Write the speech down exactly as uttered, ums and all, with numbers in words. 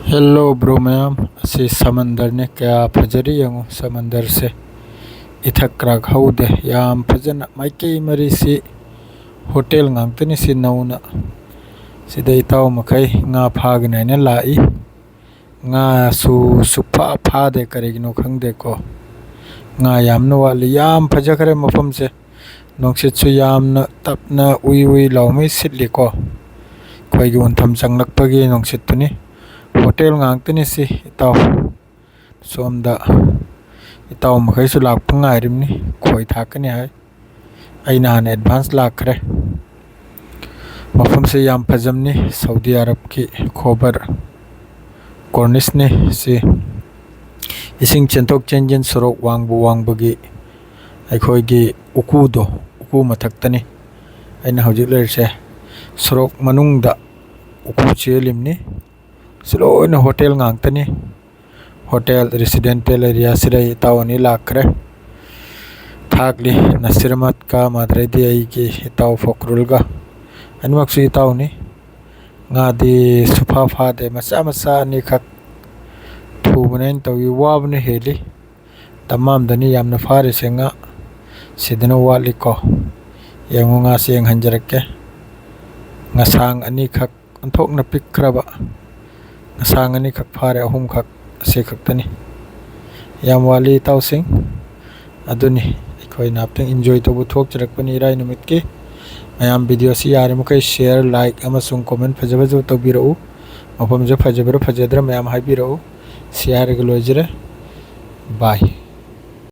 Hello bro ꯃꯌꯥꯝ, ꯑꯁꯤ ꯁꯃꯟꯗꯔꯅꯦ꯫ ꯀꯌꯥ ꯐꯖꯔꯤ ꯌꯦꯡꯉꯨ ꯁꯃꯟꯗꯔꯁꯦ꯫ ꯏꯊꯛ ꯀ꯭ꯔꯥꯛ ꯍꯧꯗꯦ, ꯌꯥꯝ ꯐꯖꯅ ꯃꯥꯏꯀꯩ ꯃꯔꯤꯁꯤ ꯍꯣꯇꯦꯜ ꯉꯥꯛꯇꯅꯤ꯫ ꯁꯤ ꯅꯧꯅ ꯁꯤꯗ ꯏꯇꯥꯎ ꯃꯈꯩ ꯉꯥ ꯐꯥꯒꯅꯤ ꯍꯥꯏꯅ ꯂꯥꯛꯏ꯫ ꯉꯥꯁꯨ ꯁꯨꯛꯐꯥ ꯐꯥꯗꯦ, ꯀꯔꯤꯒꯤꯅꯣ ꯈꯪꯗꯦꯀꯣ꯫ ꯉꯥ ꯌꯥꯝꯅ ꯋꯥꯠꯂꯤ꯫ ꯌꯥꯝ ꯐꯖꯈ꯭ꯔꯦ ꯃꯐꯝꯁꯦ꯫ ꯅꯨꯡꯁꯤꯠꯁꯨ ꯌꯥꯝꯅ ꯇꯞꯅ ꯎꯏ ꯎꯏ ꯂꯥꯎꯃꯩ ꯁꯤꯠꯂꯤꯀꯣ꯫ ꯑꯩꯈꯣꯏꯒꯤ ꯎꯟꯊꯝ ꯆꯪꯂꯛꯄꯒꯤ ꯅꯨꯡꯁꯤꯠꯇꯨꯅꯤ꯫ ꯍꯣꯇꯦꯜ ꯉꯥꯛꯇꯅꯤ ꯁꯤ ꯏꯇꯥꯎ꯫ ꯁꯣꯝꯗ ꯏꯇꯥꯎ ꯃꯈꯩꯁꯨ ꯂꯥꯛꯄ ꯉꯥꯏꯔꯤꯕꯅꯤ꯫ ꯈꯣꯏ ꯊꯥꯛꯀꯅꯤ ꯍꯥꯏ꯫ ꯑꯩꯅ ꯍꯥꯟꯅ ꯑꯦꯗꯚꯥꯟꯁ ꯂꯥꯛꯈ꯭ꯔꯦ꯫ ꯃꯐꯝꯁꯦ ꯌꯥꯝ ꯐꯖꯕꯅꯤ꯫ ꯁꯥꯎꯗꯤ ꯑꯔꯕꯀꯤ ꯈꯣꯕꯔ ꯀꯣꯔꯅꯤꯁꯅꯤ ꯁꯤ꯫ ꯏꯁꯤꯡ ꯆꯦꯟꯊꯣꯛ ꯆꯦꯟꯁꯤꯟ ꯁꯣꯔꯣꯛ ꯋꯥꯡꯕ ꯋꯥꯡꯕꯒꯤ ꯑꯩꯈꯣꯏꯒꯤ ꯎꯀꯨꯗꯣ, ꯎꯀꯨ ꯃꯊꯛꯇꯅꯤ ꯑꯩꯅ ꯍꯧꯖꯤꯛ ꯂꯩꯔꯤꯁꯦ꯫ ꯁꯣꯔꯣꯛ ꯃꯅꯨꯡꯗ ꯎꯀꯨ ꯆꯦꯜꯂꯤꯕꯅꯤ꯫ ꯁꯤ ꯂꯣꯏꯅ ꯍꯣꯇꯦꯜ ꯉꯥꯛꯇꯅꯤ꯫ ꯍꯣꯇꯦꯜ ꯔꯦꯁꯤꯗꯦꯟꯇꯦꯜ ꯑꯦꯔꯤꯌꯥꯁꯤꯗ ꯑꯩ ꯏꯇꯥꯎ ꯑꯅꯤ ꯂꯥꯛꯈ꯭ꯔꯦ꯫ ꯊꯥꯛꯂꯤ ꯅꯁꯤꯔ ꯑꯍꯃꯗꯀ ꯃꯥꯗ꯭ꯔꯦꯗꯤ ꯑꯩꯒꯤ ꯏꯇꯥꯎ ꯐꯣꯀ꯭ꯔꯨꯜꯒ꯫ ꯑꯅꯤꯃꯛꯁꯨ ꯏꯇꯥꯎꯅꯤ꯫ ꯉꯥꯗꯤ ꯁꯨꯐꯥ ꯐꯥꯗꯦ, ꯃꯆꯥ ꯃꯆꯥ ꯑꯅꯤꯈꯛ꯫ ꯊꯨꯕꯅ ꯑꯩꯅ ꯇꯧꯏ, ꯋꯥꯕꯅ ꯍꯦꯜꯂꯤ꯫ ꯇꯝꯃꯥꯝꯗꯅꯤ ꯌꯥꯝꯅ ꯐꯥꯔꯤꯁꯦ ꯉꯥ꯫ ꯁꯤꯗꯅ ꯋꯥꯠꯂꯤꯀꯣ꯫ ꯌꯦꯡꯉꯨ, ꯉꯥꯁꯦ ꯌꯦꯡꯍꯟꯖꯔꯛꯀꯦ꯫ ꯉꯁꯥꯡ ꯑꯅꯤꯈꯛ, ꯑꯣꯟꯊꯣꯛꯅ ꯄꯤꯛꯈ꯭ꯔꯕ ꯉꯁꯥꯡ ꯑꯅꯤꯈꯛ ꯐꯥꯔꯦ, ꯑꯍꯨꯝꯈꯛ ꯑꯁꯤ ꯈꯛꯇꯅꯤ꯫ ꯌꯥꯝ ꯋꯥꯠꯂꯤ ꯏꯇꯥꯎꯁꯤꯡ꯫ ꯑꯗꯨꯅꯤ ꯑꯩꯈꯣꯏꯅ ꯍꯥꯏꯐꯦꯠꯇꯪ ꯏꯟꯖꯣꯏ ꯇꯧꯕ ꯊꯣꯛꯆꯔꯛꯄꯅꯤ ꯏꯔꯥꯏ ꯅꯨꯃꯤꯠꯀꯤ꯫ ꯃꯌꯥꯝ ꯚꯤꯗꯤꯑꯣꯁꯤ ꯌꯥꯔꯤꯃꯈꯩ ꯁꯤꯌꯔ, ꯂꯥꯏꯛ ꯑꯃꯁꯨꯡ ꯀꯣꯃꯦꯟ ꯐꯖ ꯐꯖꯕ ꯇꯧꯕꯤꯔꯛꯎ꯫ ꯃꯐꯝꯁꯦ ꯐꯖꯕ꯭ꯔꯥ ꯐꯖꯗ꯭ꯔꯥ ꯃꯌꯥꯝ ꯍꯥꯏꯕꯤꯔꯛꯎ꯫ ꯁꯤ ꯍꯥꯏꯔꯒ ꯂꯣꯏꯖꯔꯦ꯫ ꯕꯥꯏ꯫